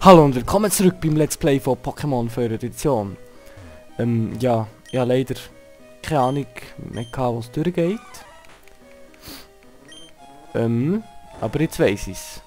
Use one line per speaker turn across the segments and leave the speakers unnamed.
Hallo und willkommen zurück beim Let's Play von Pokémon Feuer Edition. Ja, ich habe leider keine Ahnung mehr gehabt, was durchgeht. Aber jetzt weiss ich's.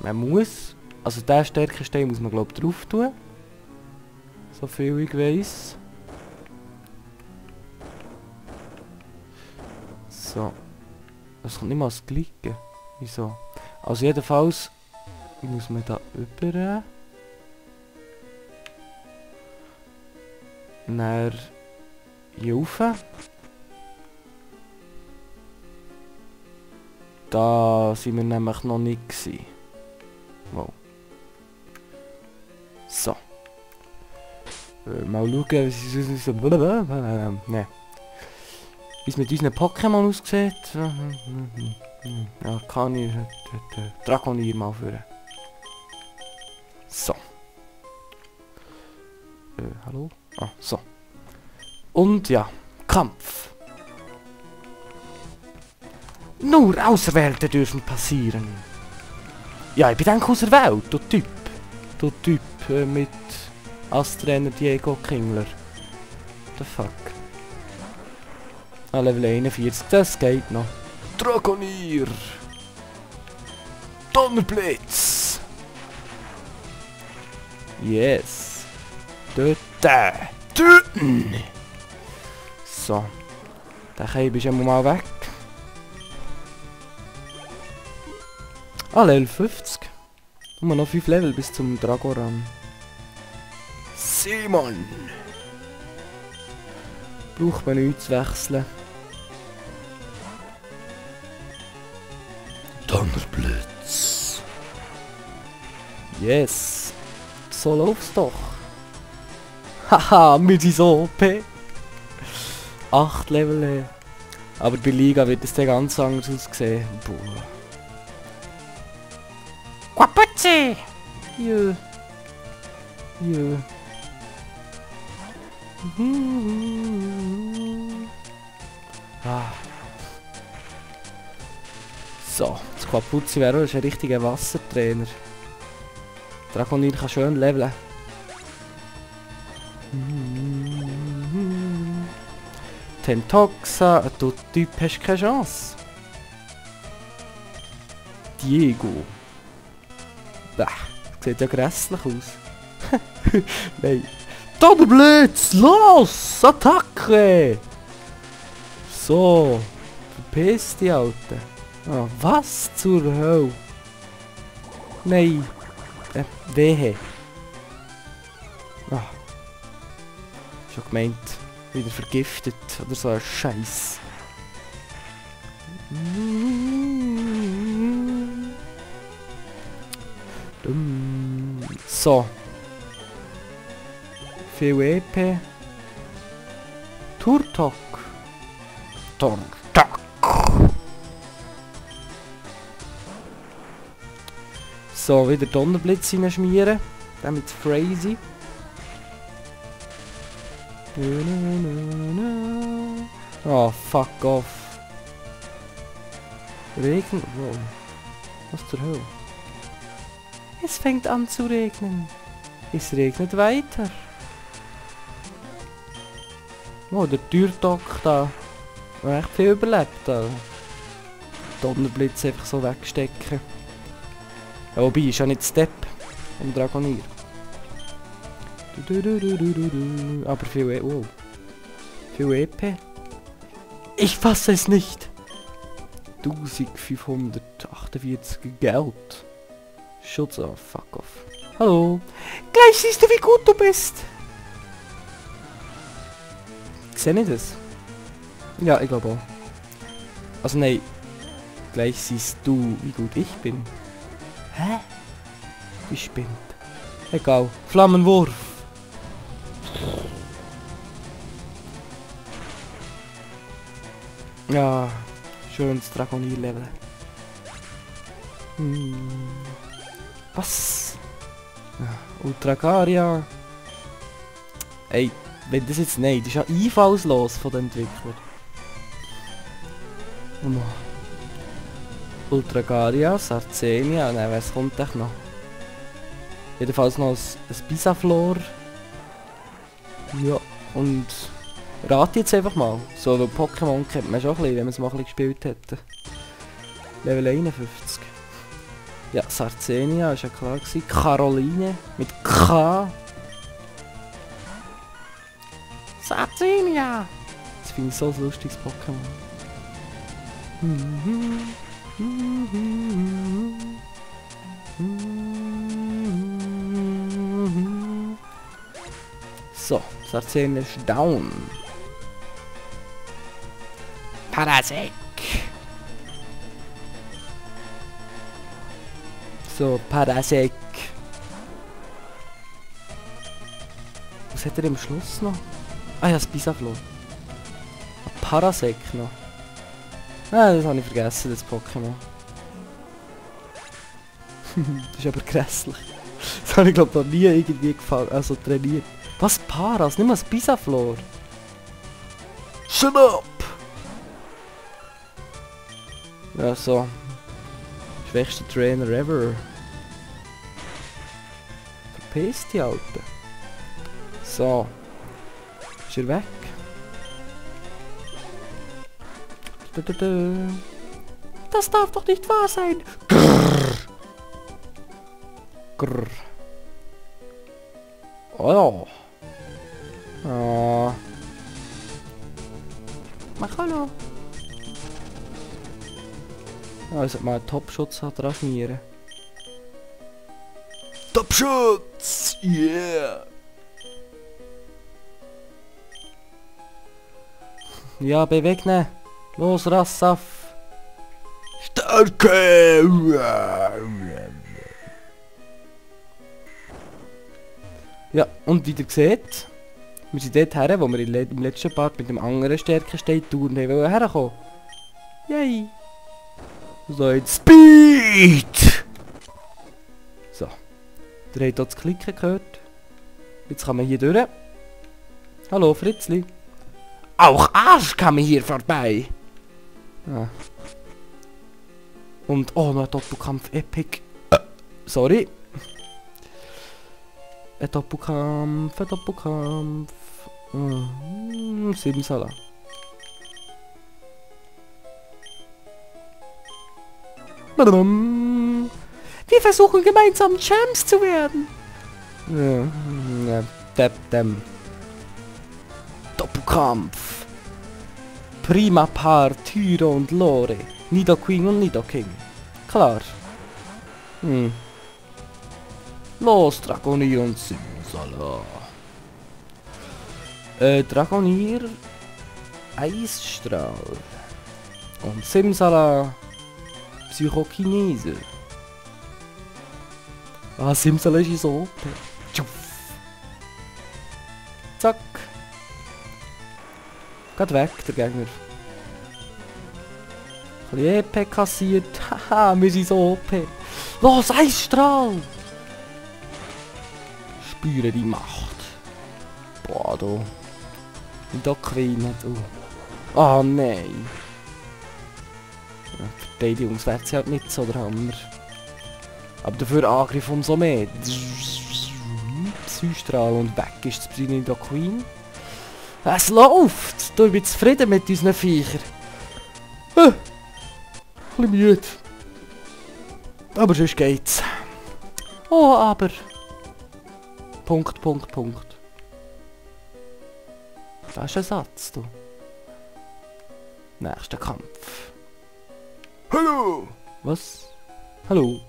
Man muss, also der Stärkestein muss man glaube ich drauf tun. So viel ich weiss. So. Das kommt nicht mal als Klicken. Wieso? Also jedenfalls muss man da über. Dann hier rauf. Da sind wir nämlich noch nicht gewesen. Wow. So. Mal schauen, wie es so... Ne. Wie es mit unseren Pokémon aussieht. Ja, kann ich Draconier mal führen. So. Hallo? Ah, so. Und ja, Kampf. Nur Auserwählte dürfen passieren. Ja, ich bin dann auserwählt, du Typ. Du Typ mit als Trainer Diego Kingler. The fuck. Ah, Level 41, das geht noch. Draconier! Donnerblitz! Yes! Dort! Töten! So. Der Käbe ist mal weg. Ah, Level 50. Nur noch 5 Level bis zum Dragoran. Simon! Braucht man nichts zu wechseln. Donnerblitz! Yes! So läuft's doch! Haha, wir sind so OP! 8 Level. Aber bei Liga wird es dann ganz anders aussehen. Boah. Quapuzzi! Ja. Ja. Ah. So, das Quapuzzi wäre ein richtiger Wassertrainer. Draconier kann schön leveln. Tentoxa, du Typ hast keine Chance. Diego. Bah, sieht ja grässlich aus. Nein. Donnerblitz! Los! Attacke! So. Verpiss die Alte. Ah, was zur Hölle? Nein. Wehe. Ah. Schon gemeint, wieder vergiftet oder so ein Scheiß. So. Viel EP. Turtok. Turtok. So, wieder Donnerblitz hineinschmieren. Damit Crazy. Oh, fuck off. Regen? Wow. Was zur Hölle? Es fängt an zu regnen. Es regnet weiter. Oh, der Türdock da. Echt viel überlebt da. Donnerblitz einfach so wegstecken. Ja, wobei, ist ja nicht Step im Draconier. Aber viel wow. Viel EP. Ich fasse es nicht. 1548 Geld. Schutz auf, fuck off. Hallo. Gleich siehst du, wie gut du bist. Sehe ich das? Ja, ich glaube auch. Also nein. Gleich siehst du, wie gut ich bin. Hä? Ich bin. Egal. Flammenwurf. Ja, schönes Draconier-Level. Was? Ja, Ultragaria. Ey, wenn das jetzt... Nein, das ist ja einfallslos von den Entwicklern. Ultragaria, Sarcenia, nein, was kommt echt noch? Jedenfalls noch ein Bisaflor. Ja, und rate jetzt einfach mal. So, weil Pokémon kennt man schon ein bisschen, wenn man es mal ein bisschen gespielt hätte. Level 51. Ja, Sarcenia ist ja klar gewesen. Caroline mit K. Sarcenia! Das finde ich so ein lustiges Pokémon. So, Sarcenia ist down. Parasek. So, Parasek. Was hat er am Schluss noch? Ah ja, das Bisaflor. Parasek noch. Ah, das habe ich vergessen, das Pokémon. Das ist aber grässlich. Das habe ich glaube noch nie irgendwie gefallen, also trainiert. Was Paras? Nicht mal das Bisaflor. Shut up! Ja, so. Schwächster Trainer ever. Verpiss die Alten. So. Ist er weg? Das darf doch nicht wahr sein! Grrr. Grrr. Oh. Ah. Mach hallo. Ja, ich sollte mal einen Top-Schutz transferieren. Top-Schutz! Yeah! Ja, bewegen! Los, Rassaf! Starke! Ja, und wie ihr seht, wir sind dort her, wo wir im letzten Part mit dem anderen Stärkenstein-Touren herkommen. Yay! So, jetzt Speed! So. Ihr habt hier das Klicken gehört. Jetzt kann man hier durch. Hallo, Fritzli. Auch Arsch kann man hier vorbei. Ja. Und, oh, noch ein Doppelkampf Epic. Sorry. Ein Doppelkampf, ein Doppelkampf. Simsala. Wir versuchen gemeinsam Champs zu werden. Doppelkampf. Prima Paar, Tyro und Lore. Nidoqueen und Nidoking. Klar. Los, Dragonier und Simsala. Dragonier. Eisstrahl. Und Simsala. Psychokinese. Ah, Simsala ist so. Zack. Geht weg, der Gegner. Ein bisschen EP kassiert. Haha, wir sind so OP. Los, Eisstrahl! Spüre die Macht. Boah, du. Nidoqueen, du. Oh nein. Verteidigungswert ist halt nicht so der Hammer. Aber dafür Angriff umso mehr. Psystrahl und weg ist das Nidoqueen. Es läuft! Du bist zufrieden mit unseren Viechern. Ein bisschen müde. Aber sonst geht's. Oh, aber. Punkt, Punkt, Punkt. Das ist ein Satz, du. Nächster Kampf. Hallo! Was? Hallo?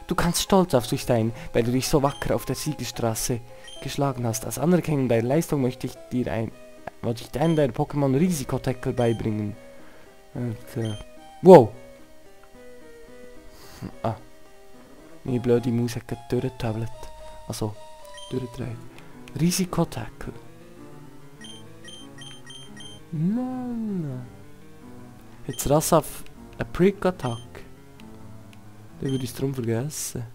Du kannst stolz auf dich sein, weil du dich so wacker auf der Siegesstraße geschlagen hast. Als Anerkennung deiner Leistung möchte ich dir einen deiner Pokémon Risikotackle beibringen. Wow! Ah. Meine blöde Maus hat gerade durch das Tablet. Also, durchgedreht. Risikotackle. Nein. Jetzt Rassaf eine Prick-Attack. Dann würde ich es darum vergessen.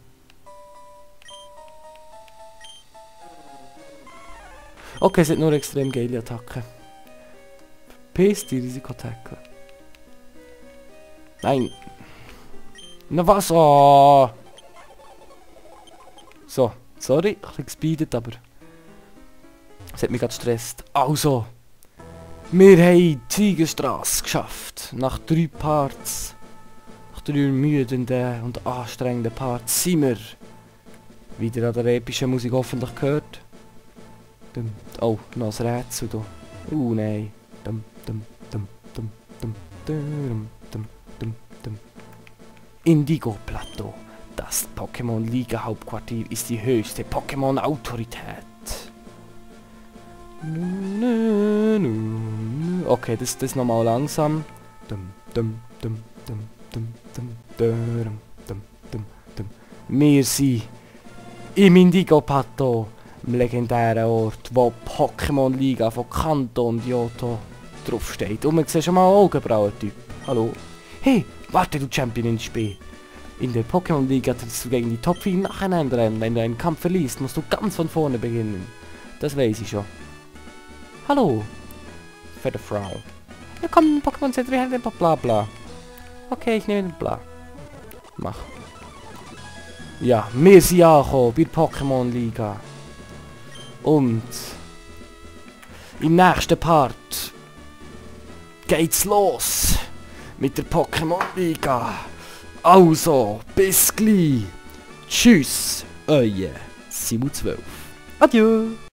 Okay, es hat nur extrem geile Attacken. Verpiss die Risikotackle. Nein. Na was? Oh. So, Sorry, ein bisschen gespeedet, aber... Es hat mich gerade gestresst. Also... Wir haben die Tigerstrasse geschafft. Nach 3 Parts. Nach 3 müdenden und anstrengenden Parts sind wir wieder an der epischen Musik hoffentlich gehört. Oh, noch ein Rätsel da. Nein. Indigo Plateau. Das Pokémon Liga Hauptquartier ist die höchste Pokémon Autorität. Okay, das nochmal langsam. Wir sind im Indigo Plateau, im legendären Ort, wo Pokémon Liga von Kanto und Johto draufsteht. Und man sieht schon mal einen Augenbrauentyp. Hallo. Hey, warte du Champion ins Spiel. In der Pokémon Liga trittst du gegen die Top 4 nacheinander rennen. Wenn du einen Kampf verliest, musst du ganz von vorne beginnen. Das weiß ich schon. Hallo. Fette Frau. Willkommen im Pokémon Center, bla bla. Okay, ich nehme den Bla. Mach. Ja, wir sind angekommen bei der Pokémon Liga. Und im nächsten Part geht's los mit der Pokémon Liga. Also, bis gleich. Tschüss, euer Simon12. Adieu.